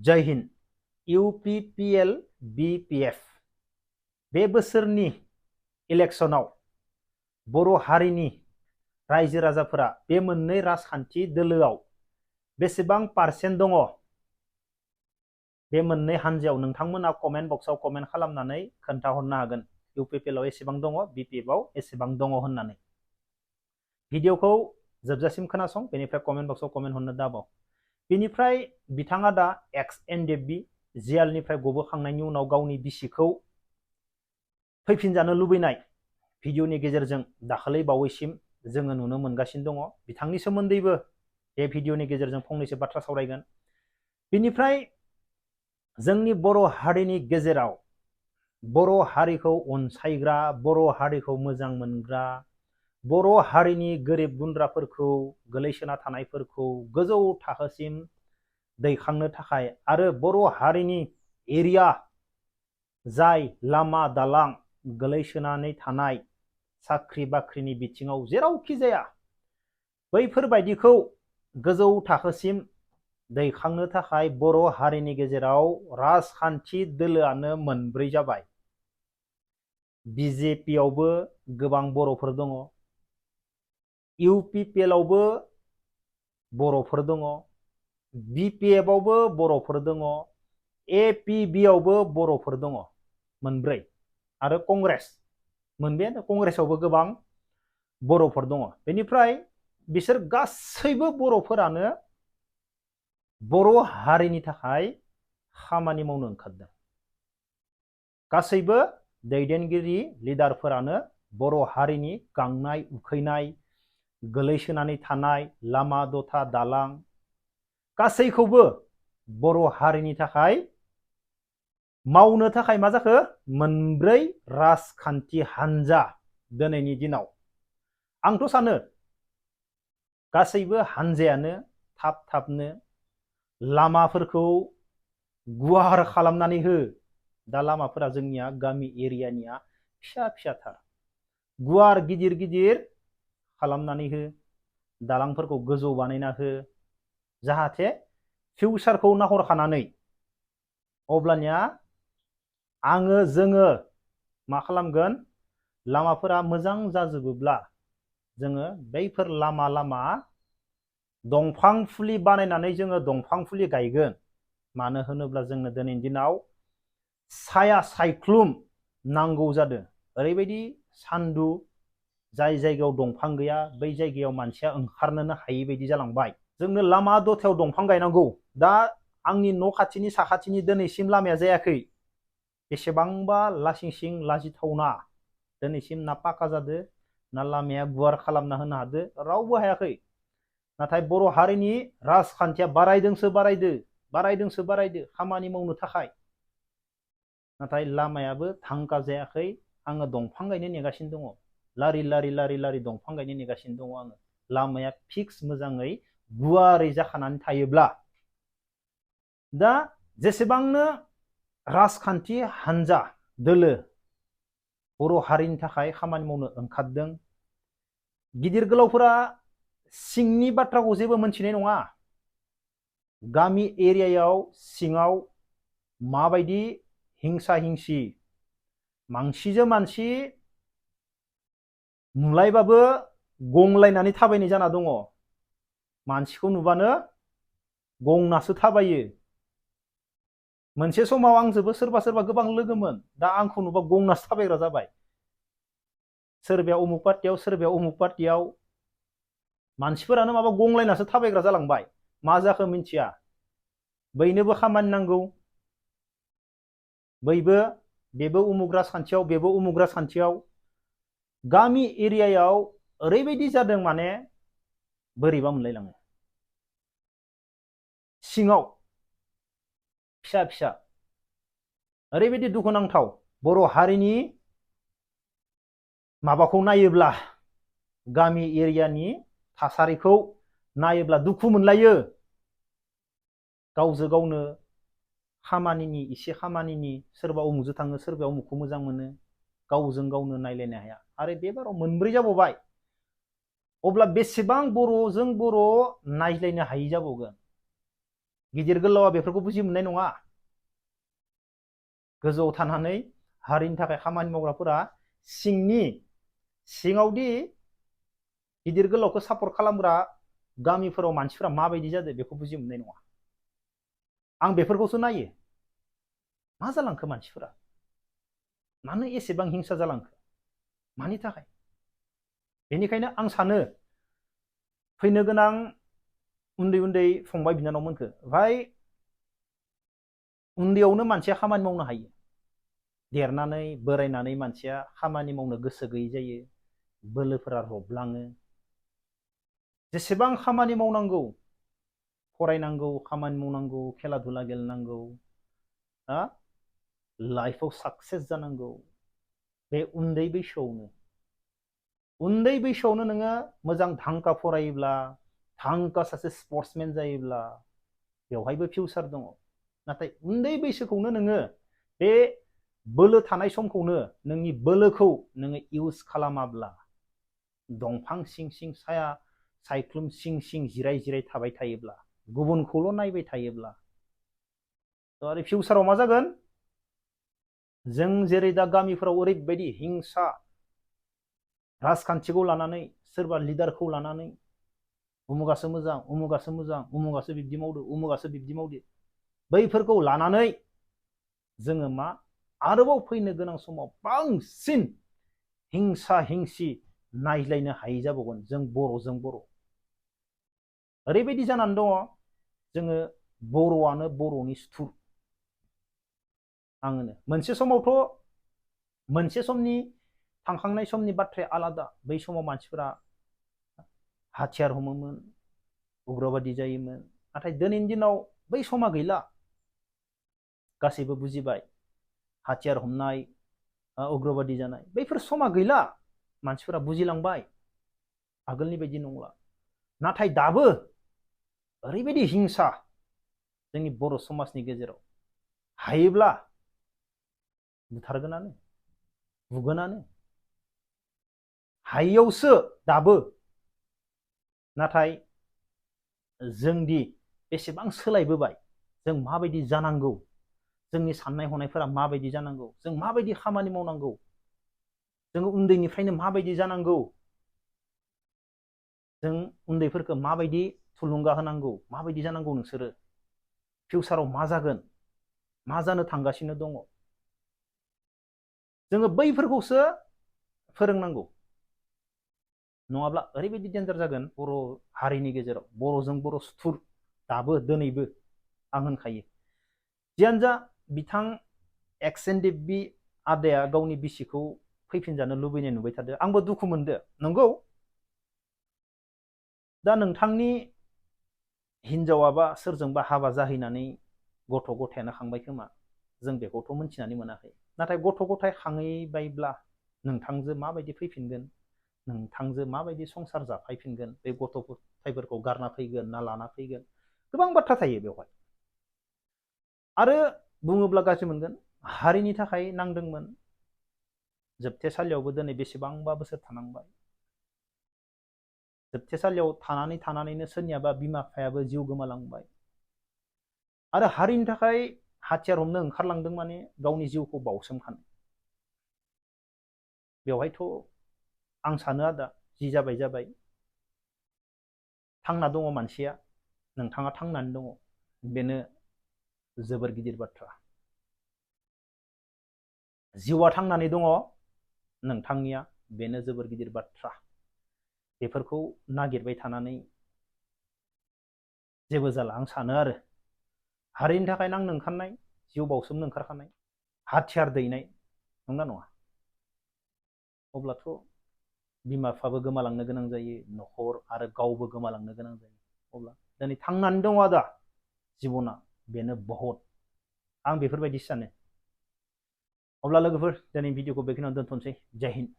जय हिन्द UPPL BPF बे बोसोरनि इलेक्शनाव बर' हारिनि रायजो राजाफोरा बे मोननै राजखान्थि दोलोआव बेसेबां पारसेन्ट दङ बे मोननै हानजायाव नोंथांमोना कमेन्ट बक्सआव कमेन्ट खालामनानै खोन्थाहरनो हागोन UPPL आव एसेबां दङ BPF आव एसेबां दङ होननानै भिडिअखौ जोबजासिम खोनासं बेनिफ्राय कमेन्ट बक्सआव कमेन्ट हरनो दाबाव बेनिफ्राय बिथाङा दा ex-NDFB जेलनिफ्राय गबोखांनायनि उनाव गावनि बिसिखौ फैफिनजानो लुबैनाय भिडिअनि गेजेरजों दाखालै बावैसिम जोङो नुनो मोनगासिनो दङ बिथांनि सोमोन्दैबो बे भिडिअनि गेजेरजों फंनैसो बाथ्रा सावरायगोन बेनिफ्राय जोंनि बर' हारिनि गेजेराव बर' हारिखौ अनसायग्रा बर' हारिखौ मोजां मोनग्रा बर' हारिनि गोरिब गुन्द्राफोरखौ गोलैसोना थानायफोरखौ गोजौ थाखोसिम दैखांनो थाखाय आरो बर' हारिनि एरिया जाय लामा दालां गोलैसोनानै थानाय साख्रि बाख्रिनि बिथिङाव जेरावखि जाया बैफोरबायदिखौ गोजौ थाखोसिम दैखांनो थाखाय बर' हारिनि गेजेराव राजखान्थि दोलोआनो मोनब्रै जाबाय BJP आवबो गोबां बर'फोर दङ UPPL आवबो बर'फोर दङ BPF आवबो बर'फोर दङ APB आवबो बर'फोर दङ मोनब्रै आरो कंग्रेस मोनबायानो कंग्रेसआवबो गोबां बर'फोर दङ बेनिफ्राय बिसोर गासैबो बर'फोरानो बर' हारिनि थाखाय खामानि मावनो ओंखारदों गासैबो दैदेनगिरि लिडारफोरानो बर' हारिनि गांनाय उखैनाय गोलैसोनानै थानाय लामा दथा दालां गासैखौबो बर' हारिनि थाखाय मावनो थाखाय मा जाखो मोनब्रै राजखान्थि हानजा दिनैनि दिनाव आंथ' सानो गासैबो हानजायानो थाब थाबनो लामाफोरखौ गुवार खालामनानै हो दा लामाफोरा जोंनिया गामि एरियानिया फिसा फिसाथार गुवार गिदिर गिदिर खालामनानै हो दालांफोरखौ गोजौ बानायना हो जाहाथे फिउचारखौ नाहरखानानै अब्लानिया जोङो मा खालामगोन लामाफोरा मोजां जाजोबोब्ला जोङो बैफोर लामा दंफां फुलि बानायनानै जोङो दंफां फुलि गायगोन मानो होनोब्ला जोंनो दिनैनि दिनाव साया सायख्लुम नांगौ जादों ओरैबायदि सान्दुं जाय जायगायाव दंफां गैया बै जायगायाव मानसिया ओंखारनोनो हायै बायदि जालांबाय जोंनो लामा दथायाव दंफां गायनांगौ दा आंनि न' खाथिनि साखाथिनि दिनैसिम लामाया जायाखै बेसेबांबा लासिंसिं लाजिथावना दिनैसिम ना पाका जादो ना लामाया गुवार खालामना होनो हादो रावबो हायाखै नाथाय बर' हारिनि राजखान्थिया बारायदोंसो बारायदो खामानि मावनो थाखाय नाथाय लामायाबो थांखा जायाखै आङो दंफां गायनो नेगासिनो दङ लारि दंफां गायनो नेगासिनो दङ आङो लामाया फिक्स मोजाङै गुवारै जाखानानै थायोब्ला दा जेसेबांनो राजखान्थि हानजा दोलो बर' हारिनि थाखाय खामानि मावनो ओंखारदों गिदिर गोलावफोरा सिंनि बाथ्राखौ जेबो मोनथिनाय नङा गामि एरियायाव सिङाव माबायदि हिंसा हिंसि मानसिजों मानसि नुलायबाबो गंलायनानै थाबायनाय जाना दङ मानसिखौ नुबानो गंनासो थाबायो मोनसे समाव आंजोंबो सोरबा गोबां लोगोमोन दा आंखौ नुबा गंनासो थाबायग्रा जाबाय सोरबाया उमुक पार्टियाव सोरबाया उमुक पार्टियाव मानसिफोरानो माबा गंलायनासो थाबायग्रा जालांबाय मा जाखो मिन्थिया बैनोबो खामानि नांगौ बेबो उमुक राजखान्थियाव बेबो उमुक राजखान्थियाव गामि एरियायाव ओरैबायदि जादों माने बोरैबा मोनलायलाङो सिङाव फिसा ओरैबायदि दुखुनांथाव बर' हारिनि माबाखौ नायोब्ला गामि एरियानि थासारिखौ नायोब्ला दुखु मोनलायो गावजों गावनो खामानिनि सोरबा उमुकजों थाङो सोरबा उमुकखौ मोजां मोनो गावजों गावनो नायलायनो हाया आरो बे बाराव मोनब्रै जाबावबाय अब्ला बेसेबां बर'जों बर' नायज्लायनो हायि जाबावगोन गिदिर गोलावा बेफोरखौ बुजि मोननाय नङा। गोजौआव थानानै हारिनि थाखाय खामानि मावग्राफोरा सिङावदि गिदिर गोलावखौ सापर्ट खालामग्रा गामिफोराव मानसिफोरा माबायदि जादों बेखौ बुजि मोननाय नङा। आं बेफोरखौसो नायो। मा जालांखो मानसिफोरा? मानो एसेबां हिंसा जालांखो? मानि थाखाय? बेनिखायनो आं सानो फैनो गोनां उन्दै उन्दै फंबाय बिनानावमोनखो भाई उन्दैयावनो मानसिया खामानि मावनो हायो। देरनानै बोरायनानै मानसिया खामानि मावनो गोसो गैयै जायो, बोलोफोरा रबलाङो। जेसेबां खामानि मावनांगौ, फरायनांगौ, खामानि मावनांगौ, खेला धुला गेलेनांगौ, लाइफआव साक्सेस जानांगौ, बे उन्दै बैसोआवनो नोङो मोजां धांखा फरायोब्ला, धांखा सासे स्पर्ट्समेन जायोब्ला बेवहायबो फिउचार दङ। नाथाय उन्दै बैसोखौनो नोङो बे बोलो थानाय समखौनो नोंनि बोलोखौ नोङो इउज खालामाब्ला, दंफां सिं सिं साया सायख्लुम सिं सिं जिराय जिराय थाबाय थायोब्ला, गुबुनखौल' नायबाय थायोब्ला, आरो फिउचाराव मा जागोन? जों जेरै दा गामिफोराव ओरैबायदि हिंसा, राजखान्थिखौ लानानै, सोरबा लिडारखौ लानानै उमुगासो मोजां, उमुगासो मोजां, उमुगासो बिब्दि मावदो, उमुगासो बिब्दि मावदो, बैफोरखौ लानानै जोङो मा आरोबाव फैनो गोनां समाव बांसिन हिंसा हिंसि नायज्लायनो हायै जाबावगोन। जों बर'। ओरैबायदि जानानै दङ, जोङो बर'आनो बर'नि सुथुर। आङोनो मोनसे समनि थांखांनाय समनि बाथ्राया आलादा। बै समाव मानसिफोरा हाथियार हमोमोन, उग्रबादि जायोमोन। नाथाय दिनैनि दिनाव बै समा गैला। गासैबो बुजिबाय हाथियार हमनाय, उग्रबादि जानाय, बैफोर समा गैला। मानसिफोरा बुजिलांबाय आगोलनि बायदि नंला। नाथाय दाबो ओरैबायदि हिंसा जोंनि बर' समाजनि गेजेराव, हायोब्ला बुथारगोनानो, बुगोनानो, हायियावसो दाबो। नाथाय जोंदि बेसेबां सोलायबोबाय, जों माबायदि जानांगौ, जोंनि साननाय हनायफोरा माबायदि जानांगौ, जों माबायदि खामानि मावनांगौ, जों उन्दैनिफ्रायनो माबायदि जानांगौ, जों उन्दैफोरखौ माबायदि थुलुंगा होनांगौ, माबायदि जानांगौ, नोंसोरो फिउचाराव मा जागोन, मा जानो थांगासिनो दङ, जोङो बैफोरखौसो फोरोंनांगौ। नङाब्ला ओरैबायदि डेन्जार जागोन बर' हारिनि गेजेराव, बर'जों बर' सुथुर दाबो दिनैबो आं होनखायो। जियानो जा, बिथां एक्सेन्डेबि आदाया गावनि बिसिखौ फैफिनजानो लुबैनाय नुबाय थादों। आंबो दुखु मोनदो। नंगौ, दा नोंथांनि हिनजावाबा सोरजोंबा हाबा जाहैनानै गथ' गथायानो खांबाय खोमा, जों बेखौथ' मोनथिनानै मोनाखै। नाथाय गथ' गथाय खाङैबायब्ला नोंथांजो माबायदि फैफिनगोन, नोंथांजो माबायदि संसार जाफायफिनगोन, बे गथ' गथायफोरखौ गारना फैगोन ना लाना फैगोन, गोबां बाथ्रा थायो बेवहाय। आरो बुङोब्ला गाज्रि मोनगोन, हारिनि थाखाय नांदोंमोन, जोबथेसालियावबो दिनै बेसेबांबा बोसोर थानांबाय। जोबथेसालियाव थानानैनो सोरनियाबा बिमा बिफायाबो जिउ गोमालांबाय। आरो हारिनि थाखाय हाथियार हमनो ओंखारलांदों माने गावनि जिउखौ बावसोमखानो। बेवहायथ' आं सानो आदा, जि जाबाय जाबाय, थांना दङ मानसिया, नोंथाङा थांनानै दङ, बेनो जोबोर गिदिर बाथ्रा। जिउआ थांनानै दङ नोंथांनिया, बेनो जोबोर गिदिर बाथ्रा। बेफोरखौ नागिरबाय थानानै जेबो जाला आं सानो। आरो हारिनि थाखाय नांनो ओंखारनाय, जिउ बावसोमनो ओंखारखानाय, हाथियार दैनाय, नंना नङा? अब्लाथ' बिमा बिफाबो गोमालांनो गोनां जायो, न'खर आरो गावबो गोमालांनो गोनां जायो। अब्ला दिनै थांनानै दङ आदा जिबना, बेनो बहुत। आं बेफोरबायदि सानो। अब्ला लोगोफोर, दिनै भिडिअखौ बेखिनियावनो दोनथ'नोसै। जय हिन्द।